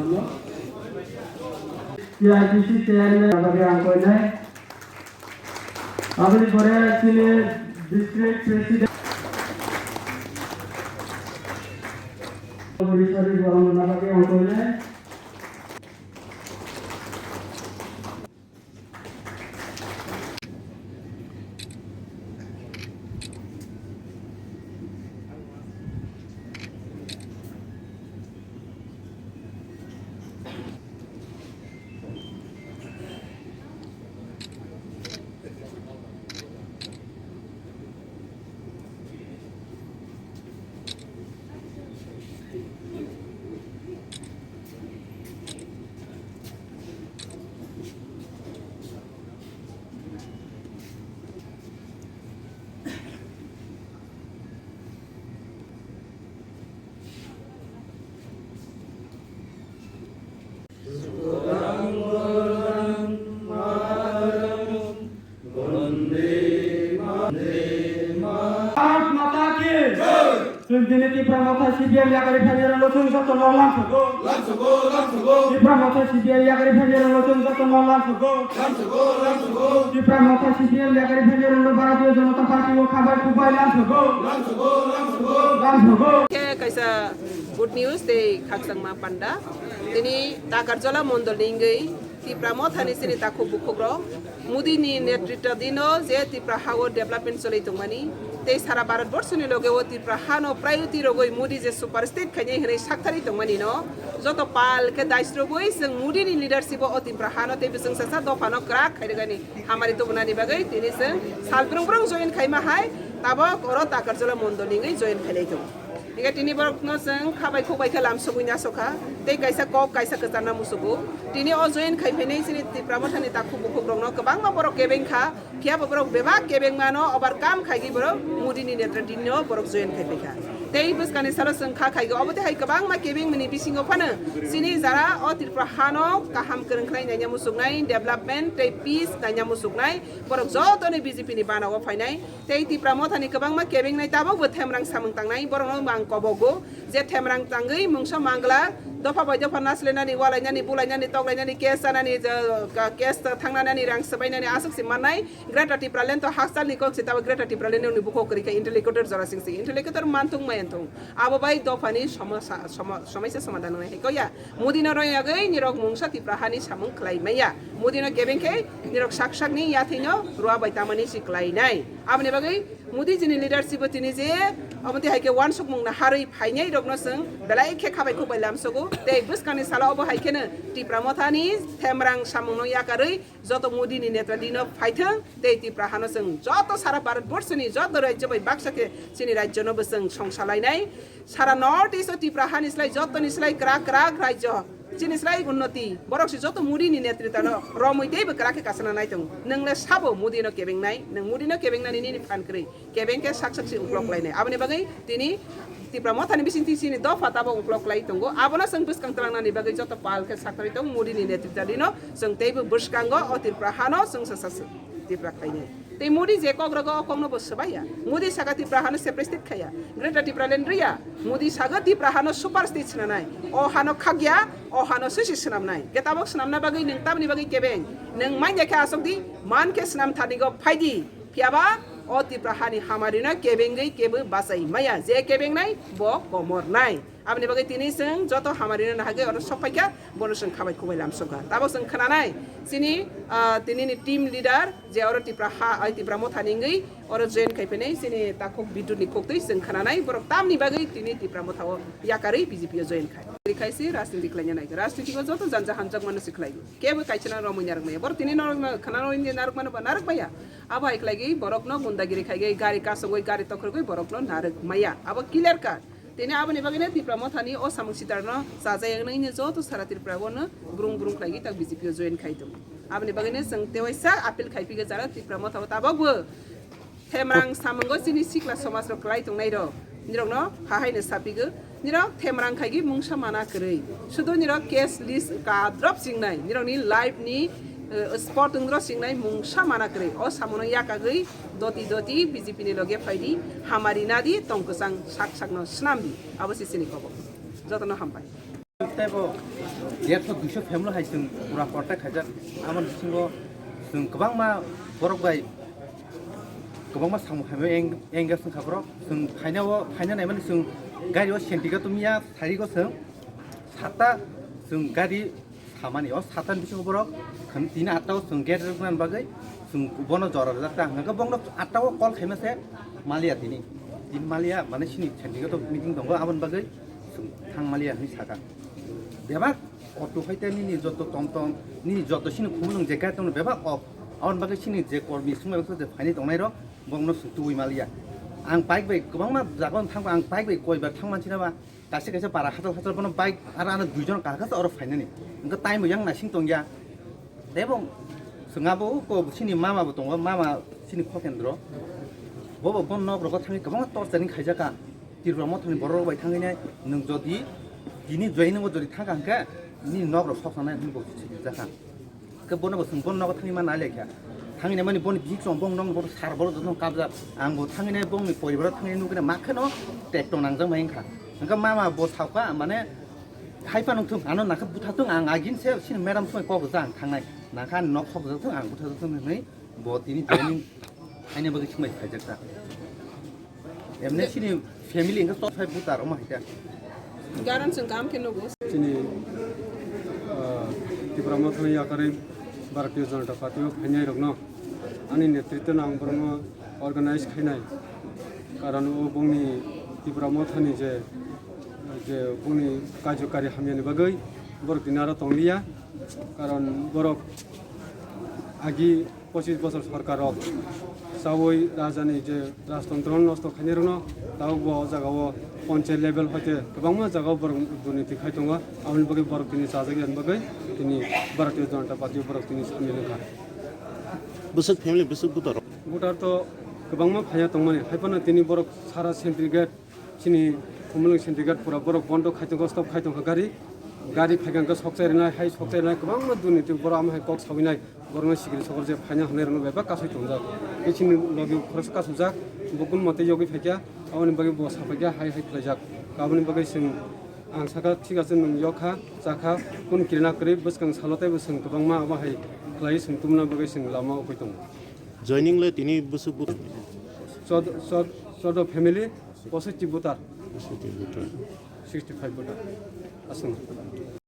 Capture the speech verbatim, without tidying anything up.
T I P C chairman bagwi ang koinai. Aboni pore chini district president Sorry, sorry, bagwi ang koinai. Bharat माता की जय। Chwng tini Tipra Motha C P M yakari phainai rokno chwng jotono lamsogo. Lamsogo, lamsogo. Tipra Motha C P M yakari phainai rokno chwng jotono lamsogo. Lamsogo, lamsogo. Tipra Motha C P M yakari phainai rokno Bharatiya Janata Party o khabai khukbai lamsogo. Lamsogo, lamsogo. Lamsogo. Khe kaisa good news tei khakchangma panda. Tini Takarjala mondolni wngwi Tipra Mothani chini takhuk bukhukrok Modi ni netritadino je Tipra hao development choli tongmani tei sara Bharat borso ni loge o Tipra hano priority rogwi Modi je super state khainai hwnwi sakthari tongmani no joto pal khe daisrogwi chwng Modi ni leadership o Tipra hano tei bwswng sasa dophano kwrak khairwgani hamari tubunani bagwi tini chwng sal brung brung join khaima hai tabok oro Takarjala mondol ni wngwi join khailai tongo. Hingke tini borokno chwng khabai khukbai khe lamsogwi nasokha, tei kaisa kok kaisa kwcharna musugo. Tini o join khai phainai chini Tipra Mothani takhuk bukhukrokno kwbangma borok kebeng kha, phiya bo borok bebak kebengmano overcome khaigwi borok Modi ni netritadino borok join khai phaikha. Tei bwskangni salo chwng kha khaigwi obo tei hai kwbangma kebengmani bisingo phano chini jara o Tripura hano kaham kwrwng khlai naina musuknai, development tei peace naina musuknai borok jotoni B J P ni bana o phainai. Tei Tipra Mothani kwbangma kebengnai tabokbo themrang samung tangnai, borokno ang kobogo je themrang tangwi mungsa mangla dopha bai dopha naslenani, walainani, bulainani, toklainani, case chanani, je, ka-, case thangnani, rang swbainani aswk se mannai. Greater Tipraland to hakchalni kok se, tabok Greater Tipraland ni bukhuk kwrwi kha intellectual jora sing se, intellectual manthung mayanthung. Abo bai dophani somosa, somo-, somaisa somadhan wngnai hai kok ya. Modi no royagwi nirok mungsa Tipra hani samung khlai maya. Modi no kebeng khe nirok sak sakni yathwi no rua bai tamani si khlai nai. Aboni bagwi Modi jini leadership o tini je omo tei hai khe wansukmung na harwi phainai rokno chwng belai khe khabai khukbai lamsogo. Tei bwskangni salo obo hai kheno Tipra Mothani themrang samung no yakarwi joto Modi ni netritadino phaithwng tei Tipra hano chwng joto sara Bharat borso ni joto rajyo bai baksa khe chini rajyo no bo chwng songsa lainai. Sara North East o Tipra hani slai jotoni slai kwrak kwrak rajyo, chini slai unnoti, borok se joto Modi ni netritano romwi teibo kwrak khe kasana nai tongo. Nwng le sabo Modi no kebengnai, nwng Modi no kebengnani nini phan kwrwi, kebeng khe sak sak se uklok lainai. Aboni bagwi tini Tipra Mothani bisingtwi chini dopha tabok uklok lai tongo. Abono chwng bwskang twlangnani bagwi joto pal khe saknai tongo Modi ni netritadino chwng teibo bwskango o Tripura hano chwng sa sa Tipra khlainai. Tei Modi je kok rogo o kokno bo swbaiya. Modi saka Tipra hano separate state khaya. Greater Tipraland riya. Modi sago Tipra hano super state swnamnai. O hano khakya, o hano sisi swnamnai. Khe tabok swnamna bagwi nwng tamni bagwi kebeng. Nwng manya khe asok di, man khe swnam thani go phai di. Phiyaba o Tipra hani hamari no kebengwi kebo bachai maya. Je kebengnai bo komor nai. Aboni bagwi tini chwng joto hamari no nahagwi oro sok paikha, bono chwng khabai khukbai lamsokha. Tabok chwng khwnanai chini, ah, tini ni team leader je oro Tipra ha, ai Tipra Mothani wngwi oro join khai phainai chini takhuk Bidut ni khuktwi chwng khwnanai borok tamni bagwi tini Tipra Motha o yakarwi B J P o join khai. Khai se rajniti khlaina nai. Rajniti o joto janja hamjak mano se khlai. Kebo kaisa na romwi narwk maya. Borok tini norok na khwna romwi narwk mano ba narwk maya. Abo hai khlaigwi borokno gundagiri khaigwi gari kasugwi gari tokhorgwi borokno narwk maya. Abo clear cut. Tini aboni bagwino Tipra Mothani o samung sitarno chajak wngnai hwnwi joto sara Tripura bono brung brung khlaigwi tak B J P o join khai tongo. Aboni bagwino chwng tewaisa appeal khai phigwi jara Tipra Motha o tabokbo themrang samungo chini sikla somajrok kwlai tongnairok nirokno hahaino saphigwi nirok themrang khaigwi mungsa mana kwrwi. Sudo nirok case list kadrop chingnai, nirokni life ni, eh, spot wngdrop chingnai mungsa mana kwrwi. O samungo yakagwi doti doti B J P ni loge phaidi, hamari nadi, tong kwchang sak sakno swnamdi. Abo se chini kobok. Jotono hambai. Teibo Derso duiso family hai chwng pura contact khaijak. Aboni bisingo chwng kwbangma borok bai kwbangma samung hamya eng-, engage wngkha borok. Chwng phainao, phaina naimani chwng gari o senti ga tumya, sari go chwng satta chwng gari samani. O satta ni bisingo borok kham tini atta o chwng gate rwknani bagwi chwng bono jora rwjak ta. Hwnkhe bongno atta o call khaima se maliya tini. Tini maliya, mane sini senti ga to meeting tongo, aboni bagwi chwng thang maliya hinwi saka. Bebak auto hai te nini joto tom tom, nini joto sini khumulwng je gari tongno bebak off. Aboni bagwi sini je kormi sumai je phaini tongnai rok, bongno chwng tubui maliya. Ang bike bai kwbangma jaga o thangba, ang bike bai koibar thang manchina ba, kaisa kaisa para hachal hachal bono bike aro ano duijon kahaka oro phainani. Hwnkhe time bo yang naising tongya. Tebo chwng abo ko sini mama bo tongo, mama sini khokendro. Bobo bon nok rogo thangwi kwbangma torturing khaijaka. Tripura mothani borok rok bai thangwi nai nwng jodi tini joining o jodi thangkha hwnkhe nini nok rok sok sanai hwnwi bo sijak kha. Hwnkhe bono bo chwng bono nogo thangwi ma nai lai kha. Thangwi nai mani boni bihik chwng bong nong bono sar borok joto no kabjak. Ang bo thangwi nai bongni poribar o thangwi nugwi nai ma kheno tekto nangjak mai wngkha. Hwnkhe mama bo sao kha mane hai phano thung ano nakha butha thung ang agin se sini madam sumai kok ja ang thangnai. Nakha nok sok jak thung ang butha jak thung hwnwi. Bo tini joining haina bagwi swngbai khaijak ta. Emne chini family hwnkhe top five voter omo hai khe. Garan chwng kaham khe nugo. Chini, ah, Tipra Mothani yakarwi Bharatiya Janata Party o phainai rokno ani netritwno ang borokno organize khainai. Karon o bongni Tipra Mothani je, je bongni kajokari hamyani bagwi borok tini aro tongliya. Karon borok agi pochis bosor sorkar rok chawi rajani je rajtontro nosto khainai rokno tabuk bo o jaga o ponchayat level hoite kwbangma jaga o borok durniti khai tongo, aboni bagwi borok tini chajak yani bagwi tini Bharatiya Janata Party o borok tini samil wngkha. Bwswk family, bwswk voter rok? Voter to kwbangma phaiya tongmani, hai phano tini borok sara Central Gate Chini Khumulwng Syndicate pura borok bondo khai tongkha, stop khai tongkha gari. Gari phaikha hwnkhe sokchai rwnai, hai sokchai rwnai kwbangma durniti borok ama hai kok sawinai, borokno sikiri sokor je phaina hwnwi rwno bebak kasui tongjak. Bini logi khoroksa kasujak, bo kun mote yogwi phaikha, aboni bagwi bo saphaikha hai hai khlaijak. Aboni bagwi chwng ang sakha, thik ache nwng yokha, chakha, kun kirina kwrwi bwskang salo teibo chwng kwbangma abo hai khlaiwi chwng tubuna bagwi chwng lama ugwi tongo. Joining le tini bwswk bwrwi? Chod-, chod-, chodo family, posoiti voter. Posoiti voter. Sixty five voter. Aswk.